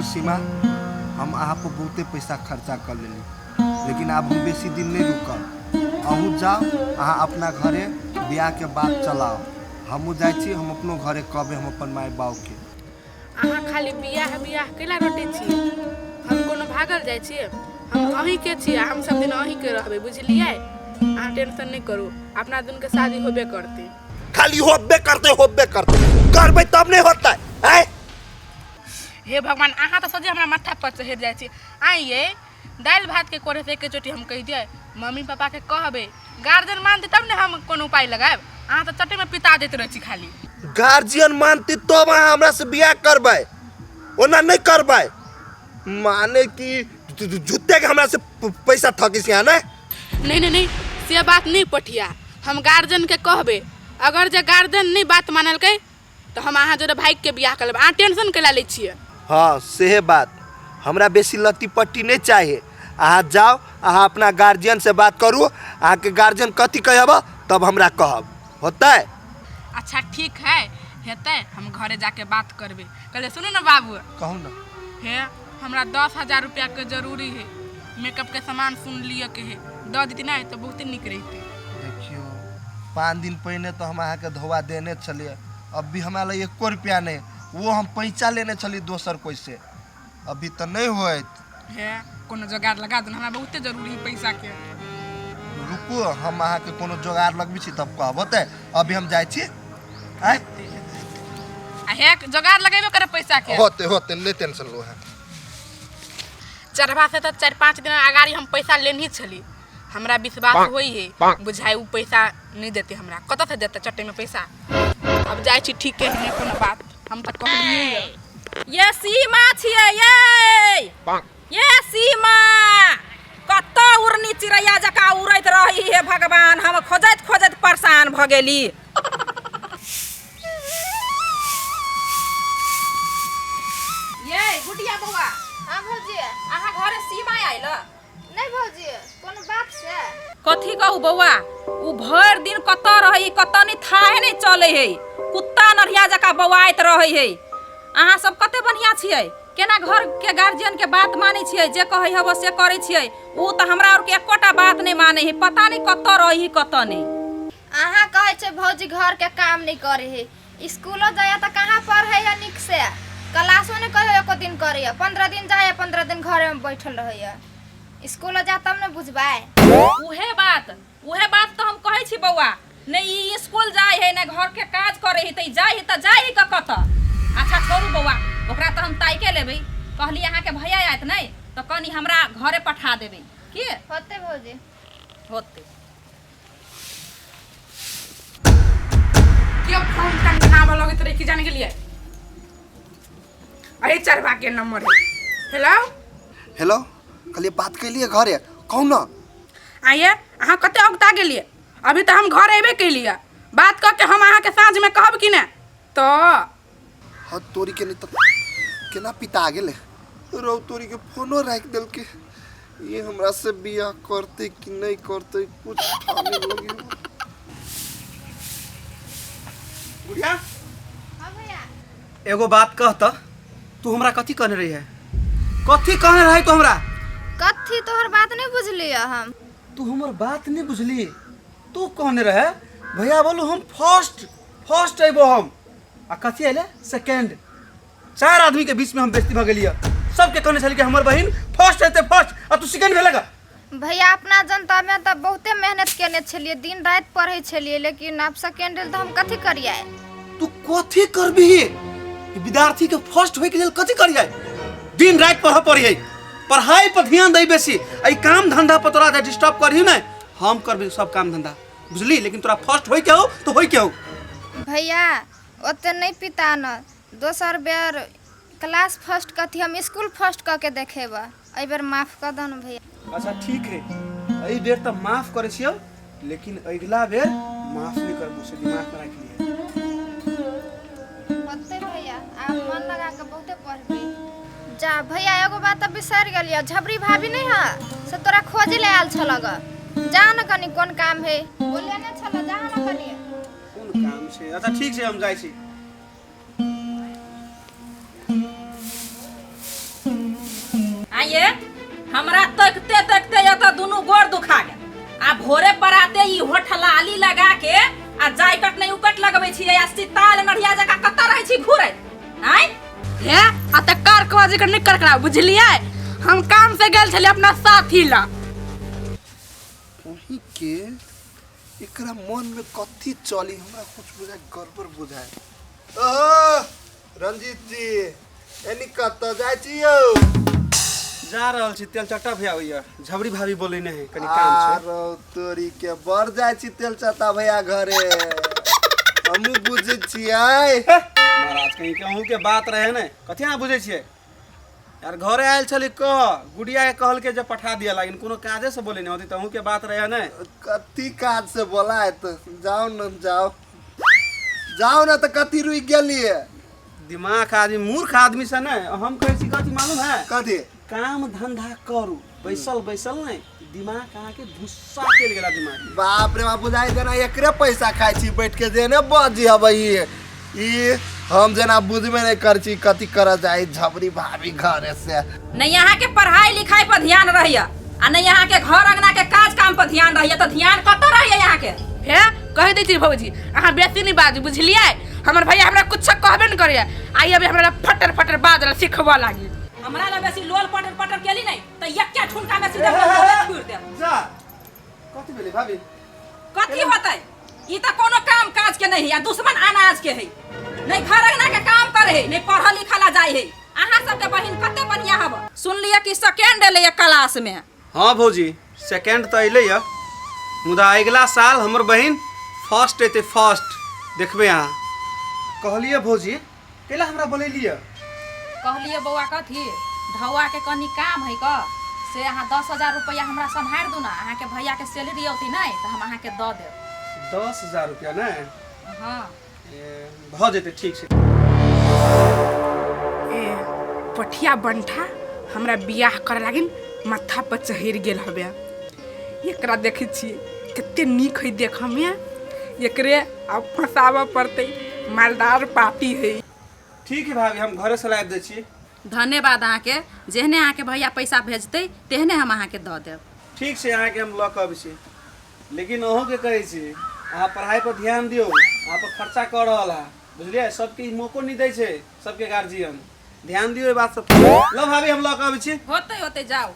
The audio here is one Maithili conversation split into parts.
देखू सीमा, हम अहाँ पर बहुते पैसा खर्चा कर लेली, लेकिन आब हम बेसी दिन नहीं रुकब। अहूँ जाओ, अहाँ अपना घरे बियाह के बात चलाओ, हमहूँ जाइ छी, हम अपनो घरे कहबै हम अपन माय बाबूके। अहाँ खाली बियाह बियाह कैला रटै छी? हम कोनो भागल जाइ छियै? हम अहीँके छी आ हम सब दिन अहीँके रहबै, बुझलियै? अहाँ टेंशन नहि करू, अपना दुनूके शादी होबे करतै। खाली होबे करतै होबे करतै, करबै तब नहि होतै। आँय हे भगवान, अहाँ तऽ सोझे हमरा माथा पर चढ़ि जाइ छी। आइ ये दालि भात के कोरे से एके चोटी हम कहि दियै, मम्मी पापा के कहबै, गार्जियन मानतै तब ने हम कोनो उपाय लगायब। अहाँ तऽ चटे में पिता दैत रहै छी खाली। गार्जियन मानती तब अहाँ हमरा से बियाह करबै, ओना नहीं करबै। माने कि झूठे के हमरा से पैसा ठकी छी अहाँ? नहीं नहीं नहीं नहीं, से बात नहीं पठिया। हम गार्जियन के कहबै, अगर जे गार्जियन नहीं बात मानलकै तऽ हम अहाँ जोरे भागि के बियाह कर लेब। अहाँ टेंशन कैला लै छियै? हाँ सेहे बात, हमरा बेसी लत्ती पट्टी नहीं चाहिए। अहाँ जाओ, अहाँ अपना गार्जियन से बात करू, अहाँके गार्जियन कथी कहब तब हमरा कहब, होतै? अच्छा ठीक है, हेतै, हम घरे जाके बात करबै। कहले सुनू ने बाबू। कहू ना। हे हमरा 10,000 रुपया के जरूरी है, मेकअप के सामान सुन लिअ के है, दऽ देती ना तऽ बहुते नीक रहितै। देखियौ, 5 दिन पहिने तऽ हम अहाँके धोआ देने छलियै, अब भी हमरा लग एको रुपया नहीं। वो हम पैसा लेने छलियै दोसर कोइ से, अभी तऽ नहीं होत। हे कोनो जोगाड़ लगा दू, हमरा बहुते जरूरी है पैसा के। रुकू, हम अहाँके कोनो जोगाड़ लगबै छी तब कहब, होतै? अभी हम जाइ छी। आँय आ हे जोगाड़ लगेबे करे पैसा के। होते होते, नहीं टेंशन लो है। चढ़वा से तऽ 4-5 दिन अगाड़ी हम पैसा लेनही छली, हमरा विश्वास होई है, बुझाइ उ पैसा नहीं देते हमरा, कतऽ से देते चट्टे में पैसा। अब जाइ छी, ठीक है, नहीं कोनो बात, हम तऽ कहलियै। ये सीमा छियै ये, ये सीमा कतऽ उड़नी चिड़ैया जकाँ उड़ैत रही। हे भगवान, हम खोजैत खोजैत परेशान भऽ गेली। ये गुडिया बौआ। हाँ भौजी। अहाँ घरे सीमा आयल? नहीं भौजी, कोनो बात से? कथी कहू बौआ, उ भरि दिन कतऽ रहै कतऽ नहि थाहे नहि चलै है, कुत्ता नढ़िया जकाँ बौआइत रहै है। अहाँ सब कते बढ़िआँ छियै, केना घर के गार्जियन के बात मानै छियै, जे कहै हब से करै छियै। उ तऽ हमरा आरके एकोटा बात नहि मानै है, पता नहि कतऽ रही कतऽ नहि। अहाँ कहै छै भौजी घर के काम नहीं करे है, स्कूलो जाए तऽ कहाँ पढ़े है नीक से, क्लासो नहीं कहियो एको दिन करे है, 15 दिन जाए 15 दिन घरे में बैठल रहे है। स्कूलो जा तब ने बुझबै। उहे बात, उहे बात तऽ हम कहै छी बौआ, नहि ई स्कूल जाइ है नहि घर के काज करे है, तऽ ई जाइ है तऽ जाइ है कतऽ। अच्छा छोड़ू बौआ, ओकरा तऽ हम ताइके लेबै। कहली अहाँके भैया आयत नहि तऽ कनि हमरा घरे पठा देबै की? होतै भौजी। होतै। क्यों फोन टंगनाबऽ लगैत रहे कि जाने गेलियै? अरे चढ़वा के नंबर है। हेलो। हेलो, कहलिए बात कैलिए घरे, कहू ना। आइए अहाँ कते औगता गेलियै? अभी तऽ हम घर अयबे केलियै, बात कऽ के हम अहाँके साँझमे कहब कि नहि तऽ। हाँ तोरी के नहीं तो केना पिता गेले रौ, तोरी के फोनो राखि देलके। ये हमरा से बियाह करते कि नहीं करते कुछ ठाने लगी। बुढ़िया। हाँ भैया। एगो बात कह त, तू हमरा कथी कहने रही है? कथी कहने रही तू हमरा? कथी तोहर बात नहीं बुझलियै हम। तू हमर बात नहीं बुझली? तू कहने रहे भैया बोलू हम फर्स्ट फर्स्ट अबो हम, आ कथी अयले सेकेंड। 4 आदमी के बीच में हम बेइज्जती भऽ गेलियै। सबके कहने छलियै कि हमर बहिन फर्स्ट एतै फर्स्ट, आ तू सेकेंड भेलक। भैया अपना जनता में तऽ बहुते मेहनत केने छलियै, दिन राति पढ़ै छलियै, लेकिन आब सेकेंड एल तऽ हम कथी करियै? तू कथी करबिही? विद्यार्थी के फर्स्ट होय के लेल कथी करियै? दिन राति पढ़ऽ पड़ै है, पढ़ाई पर ध्यान दै बेसी। आ ई काम धंधा पर तोरा डिस्टर्ब करही नहि, हम करबी सब काम धंधा, बुझली? लेकिन तोरा फर्स्ट होय के हो तो होय के हो। भैया ओते नहीं पिता न, दोसर बेर क्लास फर्स्ट कथी हम स्कूल फर्स्ट कऽ के देखेबऽ, एहि बेर माफ कऽ दऽ ने भैया। अच्छा ठीक है, एहि बेर तऽ माफ करै छियौ, लेकिन अगिला बेर माफ नहि करबो, से दिमाग में राखि लिहे। होतै भैया, आब मन लगा कऽ बहुते पढ़बै। जा भैया एगो बात तऽ बिसरि गेलियै, झबरी भाभी नहि है से तोरा खोजे ले आयल छल ग, जा ने कनि कोन काम है बोले ने छल, जा ने कनि। कोन काम छै? अच्छा ठीक छै, हम जाइ छी। हमरा तकते तकते एतऽ दुनू गोर दुखा गेल आ भोरे पराते ई होठलाली लगा के आ जायकट नहि उकट लगबै छियै आ सिताल नढ़िया जकाँ कतऽ रहै छी घुरैत आँय हे आ तऽ कार कह जे नहि करकरा बुझलियै हम काम से गेल छलियै अपना साथी ला वहीं के एकरा मन में कथी चली हमरा कुछ बुझाए गड़बड़ बुझाए। ओहो रंजीत जी एनी कतऽ जाइ छी यौ? जा रहल छी तेल चट्टा भैया होइया झबरी भाभी बोले नहीं कनी काम छै। आरो तोरी के बढ़ जाइ छी तेल चट्टा भैया घरे हमहूँ बुझै छियै। महाराज कहीं के अहूँ के बात रहे ने कथी अहाँ बुझै छियै यार घरे आयल छली कह गुड़िया के कहलके जे पठा दिया लेकिन कोनो काजे से बोले नहीं होती त अहूँ के बात रहे ने। कथी काज से बोलायत जाओ न जाओ जाओ न तऽ कथी रुकि गेलियै? दिमाग आदमी मूर्ख आदमी से ने हम कहै छी कथी मालूम है कथी? काम धंधा करू बैसल बैसल नहीं दिमाग अहाँके भुस्सा चलि गेला दिमाग। बाप रे बाप बुझाइ जेना एकरे पैसा खाइ छी बैठ के जेने बजी हबै ई हम जेना बुझबे नहि करै छी कथी करऽ जाइ झबरी भाभी घरे से। नहीं अहाँ के पढ़ाई लिखाई पर ध्यान रहैया आ नहीं अहाँ के घर अंगना के काज काम पर ध्यान रहैया तऽ ध्यान कतऽ रहैया अहाँ के? हे कहि दै छी भौजी अहाँ बेसी नहि बाजू बुझलियै हमर भैया हमरा कुछ कहबे नहि करैया आइ अभी हमरा फटर फटर बाजल सिखबऽ लागी। हमरा लग बेसी लोल पटर पटर केली नहीं तऽ एक्के ठुनका में सीधे लोले छोड़ि देब। जा कथी भेलै भाभी? कथी होतै ई तऽ कोनो काम काज के नहीं है आ दुश्मन अनाज के है नहीं घर अंगना के काम करे है नहीं पढ़ल लिखल ला जाय है। अहाँ सबके बहिन कते बढ़िया हब सुनलियै कि सेकेंड एलै क्लास में। हाँ भौजी सेकेंड तऽ अयलै यऽ मुदा अगिला साल हमर बहिन फर्स्ट एतै फर्स्ट देखबै अहाँ। कहलियै भौजी कैला हमरा बोलेलियै? कहलियै बौआ कथी ढौआ के कनी काम है क से अहाँ 10,000 रुपया हमरा सम्हारि दू ना अहाँके भैया के सैलरी औती नहीं तऽ हम अहाँके दऽ देब। 10,000 रुपया नहि? हाँ। भऽ जेतै ठीक छै। ए पठिया बंठा हमरा बियाह करे लागिन माथा पर चढ़ि गेल हवे एकरा देखै छियै कते नीक है देखऽ में एकरे आब फंसाबऽ पड़तै मालदार पार्टी है। ठीक है भाभी हम घरे से लाबि दै छी। धन्यवाद अहाँके जेहने अहाँके भैया पैसा भेजतै तेहने हम अहाँके दऽ देब। ठीक छै अहाँके हम लऽ कऽ अबै छी लेकिन अहूँके कहै छी अहाँ पढ़ाइ पर ध्यान दियौ अहाँ पर खर्चा कऽ रहल है बुझलियै सबके ई मौको नहि दै छै सबके गार्जियन ध्यान दियौ एहि बात सब पर। लऽ भाभी हम लऽ कऽ अबै छी। होतै होतै जाउ।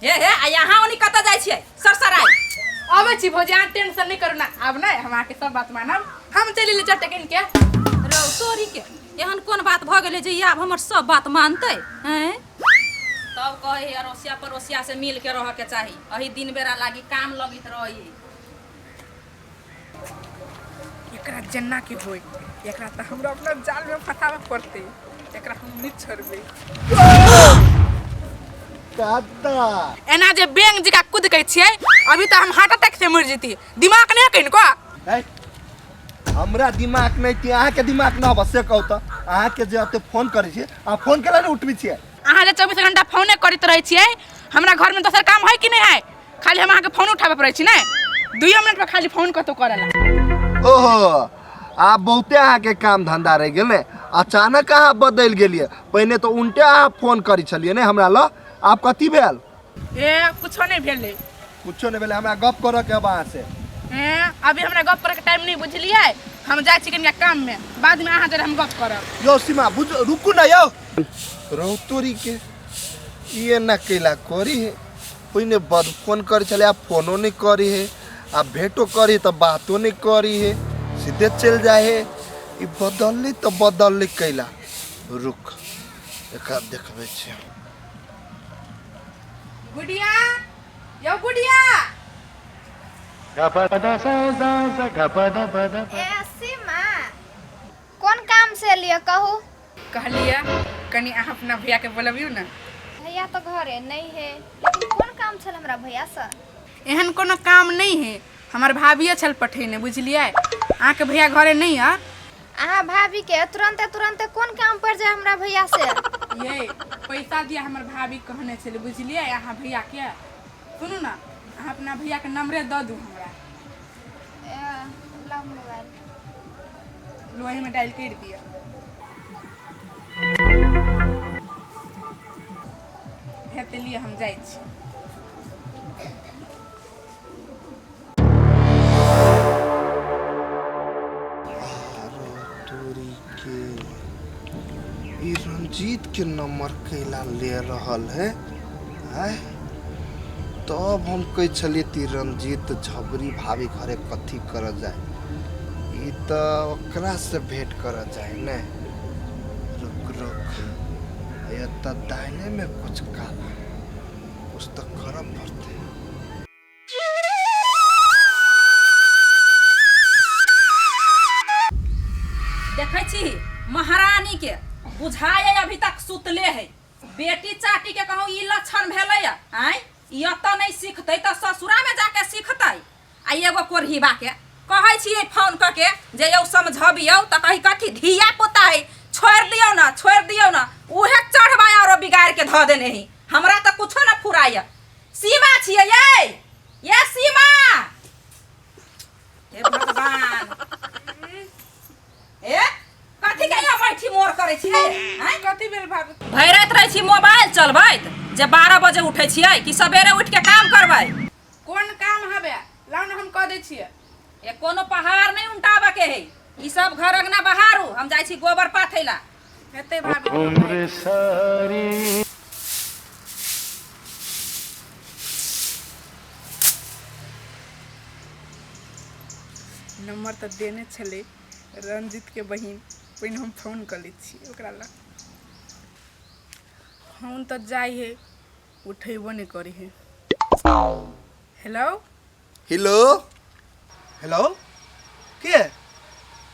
हे हे आ यहाँ ओनी कतऽ जाइ छियै सरसराइ? अबै छी भौजी अहाँ टेंशन नहि करू ना आब नहि हम अहाँके सब बात मानब हम चलि एली चटकिन के। रौ तोरी के एहन कोन बात भऽ गेलै जे ई आब हमर सब बात मानतै? हैं तब कहै है अड़ोसिया पड़ोसिया से मिल के रह के चाही अही दिन बेरा लागी काम लगैत रही। एकरा जेना के होय एकरा तऽ हमरा अपना जाल में फंसाबऽ पड़तै एकरा हम नहि छोड़बै। दादा एना जे बैंक जका कूद कै छियै अभी तऽ हम हार्ट अटैक से मरि जैती दिमाग नहि कनिको? हमरा दिमाग नहि कि अहाँके दिमाग न बस से कहू तऽ अहाँके जे एते फोन करै छियै अहाँ फोन केला नहि उठबै छियै? अहाँ जे 24 घंटा फोने करैत रहै छियै हमरा घरमे दोसर काम है कि नहि है? खाली हम अहाँके फोन उठाबऽ पड़ै छी नहि 2 मिनट पर खाली फोन कतौ करऽ ला। ओहो आब बहुते अहाँके काम धंधा रहि गेल ने अचानक अहाँ बदलि गेलियै पहिने तऽ उल्टे अहाँ फोन करै छलियै ने हमरा लग आब कथी भेल? ए कुछो नहि भेलै। कुछो नहि भेलै हमरा गप करऽ के अब अहाँ से। ए अभी हमरा गप करऽ के टाइम नहि बुझलियै हम जाइ छी कनिका काम में बाद में अहाँ जरे हम गप करब। यौ सीमा बुझ रुकू ना यौ रौ तोरी के ई एना कैला करी है पहिने बद फोन करै छलै आब फोनो नहि करी है आ भेंटो करी तऽ बातो नहि करी है सीधे चलि जाइ है ई बदलली तऽ बदलली कैला रुक एकरा देखबै छियै। गुडिया यौ गुडिया। ए सीमा कोन काम से एलियै कहू? कहलियै कनि अहाँ अपना भैया के बोलबियौ ने। भैया तऽ घरे नहीं है लेकिन कोन काम छल हमरा भैया से? एहन कोनो काम नहीं है हमर भाभिए छल पठेने बुझलियै अहाँके भैया घरे नहीं है? अहाँ भाभी के तुरंते तुरंते कोन काम पड़ जाए हमरा भैया से? ये पैसा दिया हमर भाभी कहने छलै बुझलियै अहाँ भैया के सुनू ना अहाँ अपना भैया के नंबरे दऽ दू हमरा। ए, लाउ मोबाइल। लोहे में डायल कर दिया। हे ते लिअ लिअ हम जाइ छी। आरो तोरी के ई रंजीत के नंबर कैला ले रहल है आय? तब हम कहै छलियै ती रंजीत झबरी भाभी घरे कथी करऽ जाय, ई तऽ ओकरा से भेंट करऽ जाय ने। रुक रुक, एतऽ दाहिने में कुछ काला, कुछ तऽ करऽ पड़तै। देखै छी महारानी के बुझाए अभी तक सुतले है। बेटी चाटी के कहूँ ई लक्षण भेलै आँय, ई एतऽ नहि सीखतै तऽ ससुरामे जाके सीखतै। आ एगो कोरहीबा के कहै छियै फोन कऽ के जे यौ समझबियौ तऽ कही कथी धिया पुता है, छोड़ि दियौ ने, छोड़ि दियौ ने, उहे चढ़बा आरो बिगाड़ि के धऽ देने ही। हमरा तऽ कुछो न फुराइए। सीमा छियै यै, ये सीमा, हे भगवान, ए कथी के यहाँ बैठी मोर करै छियै आँय? कथी भेल भाभी? भरि राति रहै छी मोबाइल चलबैत, जे 12 बजे उठै छियै कि सवेरे उठि के काम करबै? कोन काम हवे, लाउ ने हम कऽ दै छियै। ए कोनो पहाड़ नहि उल्टाबऽ के है, ई सब घर अंगना बहारू, हम जाइ छी गोबर पाथै ला। हेतै भाभी। नंबर तऽ देने छलै रंजीतके बहिन, पहिने हम फोन कऽ लै छियै ओकरा लग। फोन तऽ जाइ है, उठेबो नहि करै है। हेलो हेलो हेलो, के?